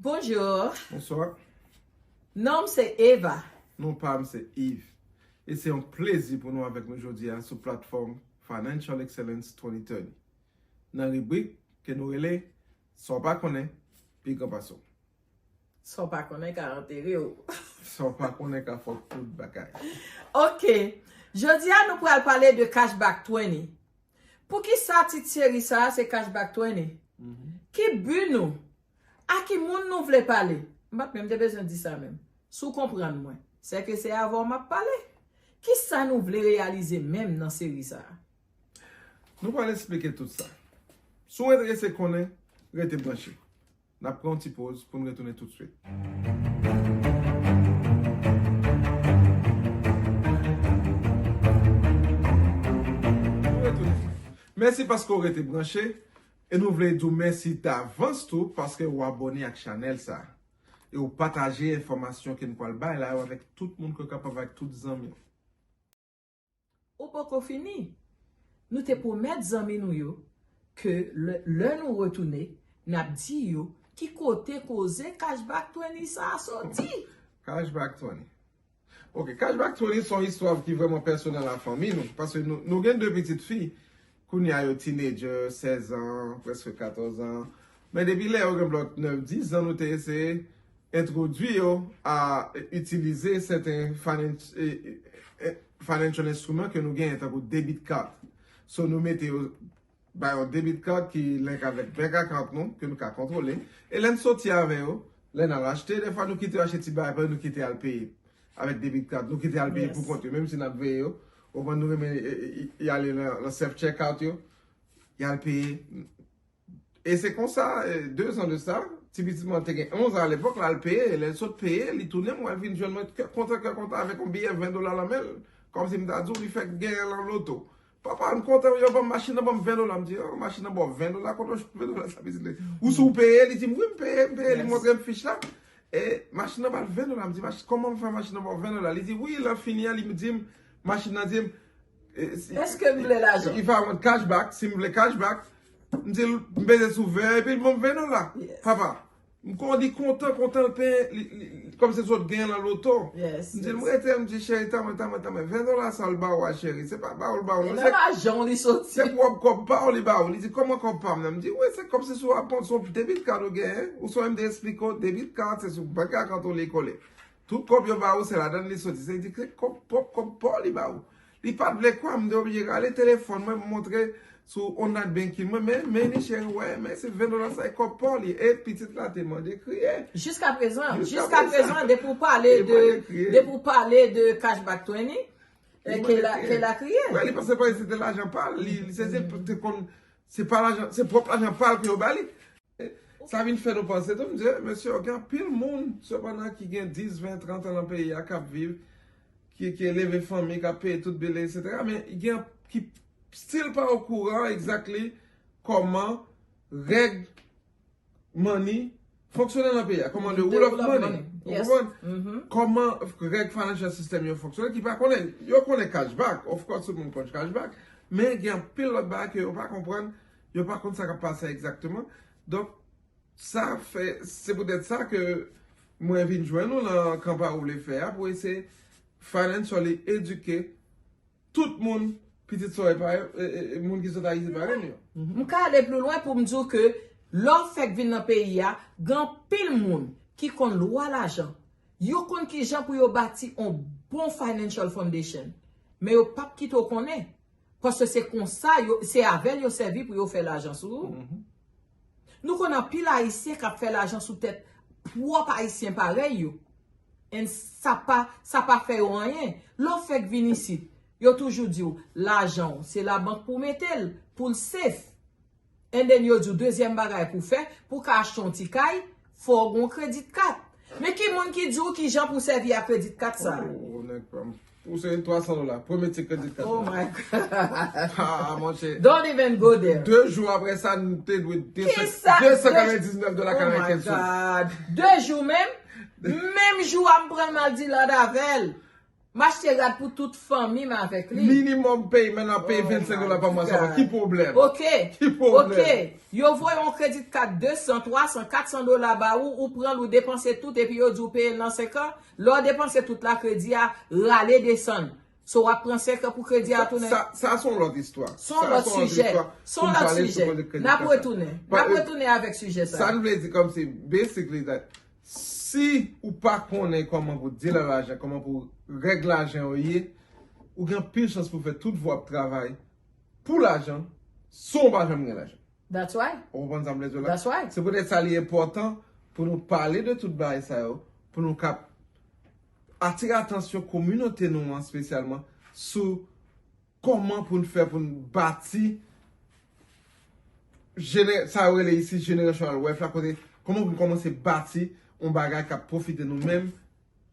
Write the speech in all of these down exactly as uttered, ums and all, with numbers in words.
Bonjour. Bonsoir. Non m se Eva. Non pa m se Yves. E se yon plezi pou nou avèk nou jodi a sou platfòm Financial Excellence twenty thirty. Nan ribrik ke nou rele Sa w pa konnen, pi gran pase w. Sa w pa konnen ka antere w. Sa w pa konnen ka fè w tout bagay. Ok. Jodi a nou pral pale de Cashback twenty. Poukisa tit seri sa a se Cashback twenty? Ki bi nou? A ki moun nou vle pale? M pa t menm te bezwen di sa menm. Si w konprann mwen, sèke se avè w m ap pale. Kisa nou vle reyalize menm nan seri sa a? Nou pral esplike tout sa. Si w enterese konnen, rete branche. N ap pran yon ti poz pou n retounen toutswit. Nou retounen. Mèsi paske w rete branche. E nou vle di w mèsi davans tou paske w abòne ak chanèl sa a. E w pataje enfòmasyon ke n pral bay la yo avèk tout moun ke w kapab, avèk tout zanmi w. Ou poko fini. Nou te pwomèt zanmi nou yo ke lè, lè nou retounen, n ap di yo ki kote koze Cashback twenty sa a soti. Cashback twenty. Ok, Cashback twenty se yon istwa ki vrèman pèsonèl a fanmi nou. Paske nou, nou gen de pitit fi, kounye a yo teenager, sèz an, prèske katòz an. Men depi lè yo gen lòt nèf, dis an, nou te eseye entwodui yo a itilize sèten finan- e, e, e, financial instrument ke nou genyen, tankou debit card. So, nou mete yo, bay yon debit card ki link avèk bank account nou, ke nou ka kontwole. E lè n soti avè yo, lè n al achte, defwa nou kite yo achte ti bagay, apre nou kite al peye avèk debit card, nou kite al peye pou kont yo, menm si n ap veye yo. Ou konprann, nou renmen e, e, e, y ale nan, nan self checkout yo, y al peye. E se konsa, e, de zan de sa, ti pitit mwen te gen onz an alepòk, l al peye, lè l sot peye, li tounen, mwen vin jwenn mwen kè kontan, kè kontan, avèk yon biyè ven dola nan men l, kòmsi m ta di w li fèk genyen nan loto. Papa, m kontan, yo ban m machin nan, ban m ven dola. M di, oh, machin nan ba w ven dola, kote w jwenn ven dola sa, pitit li? Ou si w peye? Li di m, wi, m peye, m peye, li montre m fich la. E machin nan ba l ven dola, m di, machin, kòman m fè machin nan ba w ven dola? Li di, wi, lè fini an, li di m, machin nan di m, e, si, Èske m vle lajan? If I want cashback, si m vle cashback, m di l, m peze sou ven, epi l ban m ven dola. Papa, m konn li kontan, kontan l peye, li, li, kòm se sot gen nan loto. M di l, m rete, m di, cheri, tanmen, tanmen, tanmen, ven dola sa l ba w a, cheri, se pa ba w l ba w, non, se, lajan w li soti. Se pwòp kòb pa w li ba w. Li di, kòman kòb pa m nan? M di, wi, se kòm se sou apon, se yon debit card ou genyen, ou sonje m te esplike w, debit card, se sou bank account ou li kole. Tout kòb yo ba ou, se ladan l li soti. Se di, se kòb, pwòp kòb pa w li ba ou. Li pa t vle kwè, m te oblije rale telefòn mwen, m montre sou online banking mwen, men, men li cheri, wè, men se ven dola sa, e kòb pa w li. E pitit la te mande kriye. Jiska prezan, jiska prezan, depi w pale de, depi w pale de Cashback twenty, e, Kela, Kela kriye. Wè, li panse pa se te lajan pa l, li, li sezi l te konn, se pa lajan, se pwòp lajan pa l ke yo ba li. Sa vin fè nou panse tou, m di, mesye, gen anpil moun, sepandan, ki gen dis, ven, trant an nan peyi a, k ap viv, ki, ki eleve fanmi, k ap peye tout bil, etsetera. Men gen ki still pa okouran exactly kòman règ money fonksyone nan peyi a, kòman the rule of money. Ou konprann? Kòman règ financial system yo fonksyone, ki pa konnen. Yo konnen cashback, of course, tout moun konn cashback. Men gen anpil lòt bagay ke yo pa konprann, yo pa konn sa k ap pase egzakteman. Donk, sa fè, se poutèt sa ke mwen vin jwenn nou nan kanpay ou vle fè a pou eseye financially educate tout moun, pitit sòrè pa yo, e, e, e, moun ki sot Ayiti parèy nou yo. M ka ale pli lwen pou m di w ke lè w fèk vin nan peyi a, gen anpil moun ki konn lwa lajan. Yo konn kijan pou yo bati on bon financial foundation. Men yo p ap kite w konnen. Paske se konsa, yo, se avè l yo sèvi pou yo fè lajan sou ou. Nou konn anpil Ayisyen k ap fè lajan sou tèt pwòp Ayisyen parèy yo. And sa pa, sa pa fè yo anyen. Lè w fèk vin isit, yo toujou di w, lajan w, se labank pou w mete l, pou l safe. And then yo di w, dezyèm bagay pou w fè, pou w ka achte yon ti kay, fò w gen yon credit card. Men ki moun ki di w kijan pou w sèvi ak credit card sa a? Oh, nèg pa m. Ou se twa san dola. Premye ti credit card. Oh my God. Ah, monchè. Don't even go there. De jou apre sa, nou te dwe Kisa? de san katrevendiznèf dola Oh my karevenkenz sou. God. De jou menm? Menm jou a m pran m al di lòd avè l. M achte rad pou tout fanmi m avèk li. Minimum payment, n ap peye Oh vennsenk dola pa mwa sèlman. Ki pwoblèm? Ok. Ki pwoblèm? Ok. Yo voye yon kredi kat de san, twa san, kat san dola ba ou, ou pran l, ou depanse tout, epi yo di w peye l nan senk an. Lè w depanse tout la, kredi a rale desann. So, w ap pran senk an pou kredi a tounen. Sa, sa se yon lòt istwa. Se yon lòt sijè. Se yon lòt sijè. N ap retounen. N ap retounen avèk sijè sa. Sa n vle di kòmsi, basically, that si ou pa konnen kòman pou deal a lajan, kòman pou règ lajan yo ye, ou gen anpil chans pou fè tout vi w ap travay pou lajan, san w pa janm gen lajan. That's right. Ou konprann sa m vle di w la? That's right. Se poutèt sa li enpòtan pou nou pale de tout bagay sa yo, pou nou kap atire atansyon kominote nou an espesyalman sou kòman pou n fè pou n bati jene-, sa yo rele isi generational wealth la, kote kòman pou n kòmanse bati yon bagay k ap pwofite nou menm,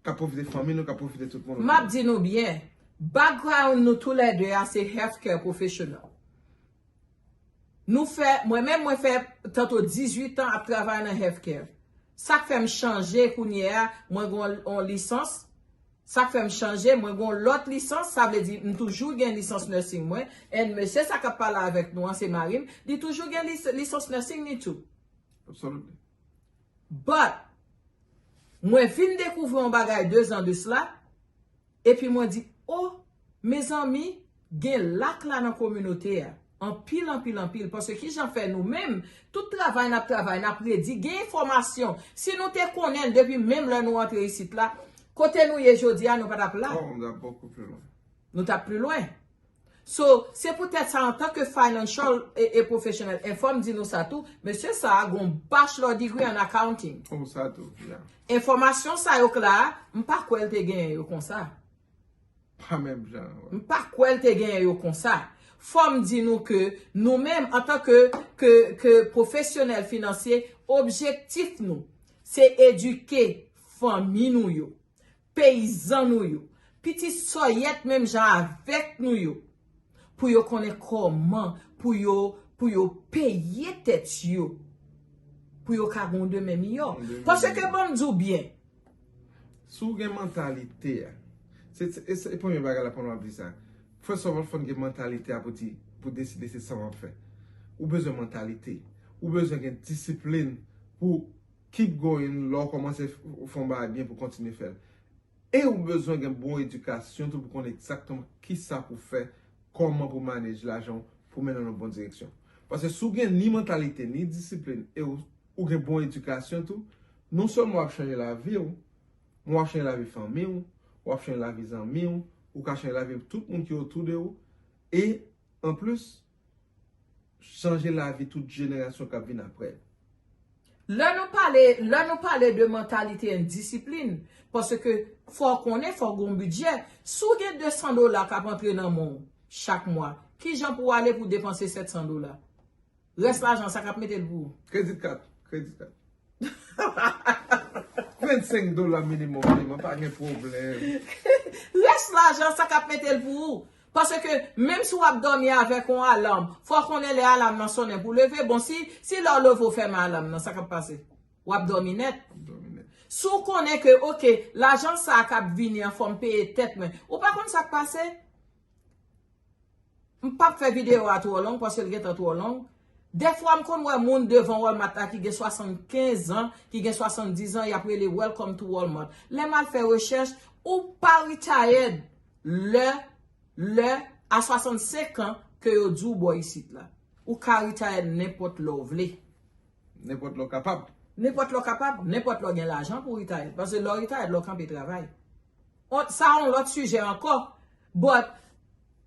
k ap pwofite fanmi nou, k ap pwofite tout moun. M ap di nou byen, background nou toulède a se healthcare professional. Nou fè, mwen menm, mwen fè tanto dizuit an ap travay nan healthcare. Sa k fè m chanje kounye a, mwen gen yon, yon lisans. Sa k fè m chanje, mwen gen yon lòt lisans, sa vle di m toujou gen lisans nursing mwen. And mesye sa k ap pale avèk nou an, se mari m, li toujou gen lis-, lisans nursing ni tou. Absolutely. But, mwen vin dekouvri yon bagay de zan de sila, epi mwen di, o, mezanmi, gen lak la nan kominote a. Anpil, anpil, anpil. Paske kijan fè nou menm, tout travay n ap travay, n ap redi, gen enfòmasyon. Si nou te konnen l depi menm lè nou antre isit la, kote nou ye jodi a, nou pa t ap la. Oh, nou t ap bokou pli lwen. Nou t ap pli lwen. So, se poutèt sa, antanke financial e, e professional, e fò m di nou sa tou, mesye sa a gon bachelor degree an accounting. Oh, sa tou, yeah. Enfòmasyon sa yo k la a, m pa kwè l te genyen yo konsa. Pa menm jan, wè. M pa kwè l te genyen yo konsa. Fò m di nou ke nou menm, antanke, ke, ke pwofesyonèl finansye, objektif nou, se edike fanmi nou yo, peyizan nou yo, pitit sòyèt menm jan avèk nou yo, pou yo konnen kòman pou yo, pou yo peye tèt yo, pou yo ka gen yon demen miyò. Yon demen miyò. Paske ban m di w byen. Si w gen mantalite a, se, se, se, se premye bagay la pou nou ap di sa. First of all, fò n gen mantalite a pou di, pou deside se sa w ap fè. Ou bezwen mantalite. Ou bezwen gen disiplin pou keep going lè w kòmanse f-, fè yon bagay byen pou kontinye fè l. E ou bezwen gen bon edikasyon tou pou konn egzakteman kisa pou fè, kòman pou manage lajan w pou mennen w nan bon direksyon. Paske si w gen ni mantalite, ni disiplin, e ou, ou gen bon edikasyon tou, non sèlman w ap chanje lavi w, men w ap chanje lavi fanmi w, w ap chanje lavi zanmi w, ou ka chanje lavi tout moun ki otou de ou, e anplis, chanje lavi tout jenerasyon k ap vin apre yo. Lè nou pale, lè nou pale de mantalite and disiplin, paske fò w konnen, fò w gen yon bidjè. Si w gen de san dola k ap antre nan men w chak mwa, kijan pou w ale pou w depanse sèt san dola? Rès lajan, sa k ap mete l pou ou? Credit card, credit card. Vennsenk dola minimum payment, pa gen pwoblèm. Rès lajan, sa k ap mete l pou ou? Paske, menm si w ap dòmi avèk yon alam, fò w konnen lè alam nan sonnen pou w leve. Bon, si, si lè w leve w fèmen alam nan, sa k ap pase? W ap dòmi nèt. W ap dòmi nèt. Si w konnen ke, oke, lajan sa a k ap vini an fò m peye tèt mwen, ou pa konn sa k pase? M p ap fè videyo a twò long, paske l gentan twò long. Dèfwa, m konn wè moun devan Walmart la ki gen swasannkenz an, ki gen swasanndis an, y ap rele "Welcome to Walmart." Lè m al fè rechèch, ou pa retired lè, lè a swasannsenk an ke yo di w bò isit la. Ou ka retired nenpòt lè w vle. Nenpòt lè w kapab. Nenpòt lè w kapab, nenpòt lè w gen lajan pou w retired. Paske lè w retired, lè w kanpe travay. On, sa yon lòt sijè ankò. But,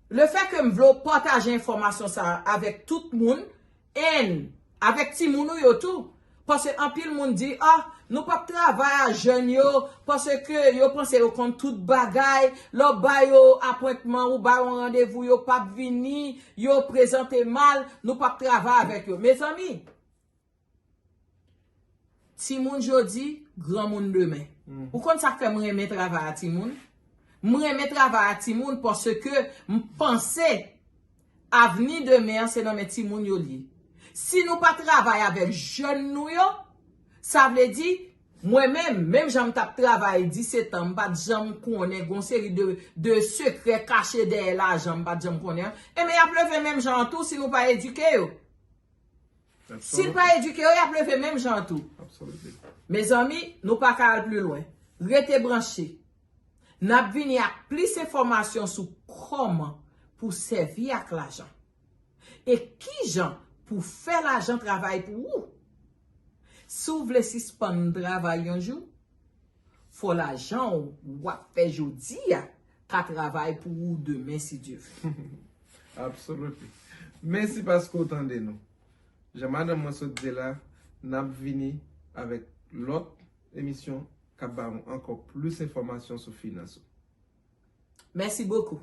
lefètke m vle w pataje enfòmasyon sa a avèk tout moun, and avèk timoun ou yo tou. Paske anpil moun di, ah, nou p ap travay a jèn yo, paske yo panse yo konn tout bagay, lè w ba yo apwentman, ou ba yo randevou, yo p ap vini, yo prezante mal, nou p ap travay avèk yo. Mezanmi, timoun jodi, granmoun demen. Mhm. Ou konn sa k fè m renmen travay a timoun? M renmen travay a timoun paske m panse avni demen an se nan men timoun yo l ye. Si nou pa travay avèk jèn nou yo, sa vle di Mwen menm, menm jan m t ap travay disèt an, m pa t janm konnen gon seri de, de sekrè kache dèyè lajan, m pa t janm konnen an. Ebyen, y ap leve menm jan an tou si nou pa edike yo. Si n pa edike yo, y ap leve menm jan an tou. Mezanmi, nou pa ka al pli lwen. Rete branche. N ap vini ak plis enfòmasyon sou kòman pou sèvi ak lajan. E kijan pou fè lajan travay pou ou. Si w vle sispann travay yon jou, fò lajan w w ap fè jodi a ka travay pou ou demen si Dye vle. Absolutely. Mèsi paske w tande nou. Jan madanm mwen sot di la, n ap vini avèk lòt emisyon k ap ba nou ankò plis enfòmasyon sou finans ou. Mèsi bokou.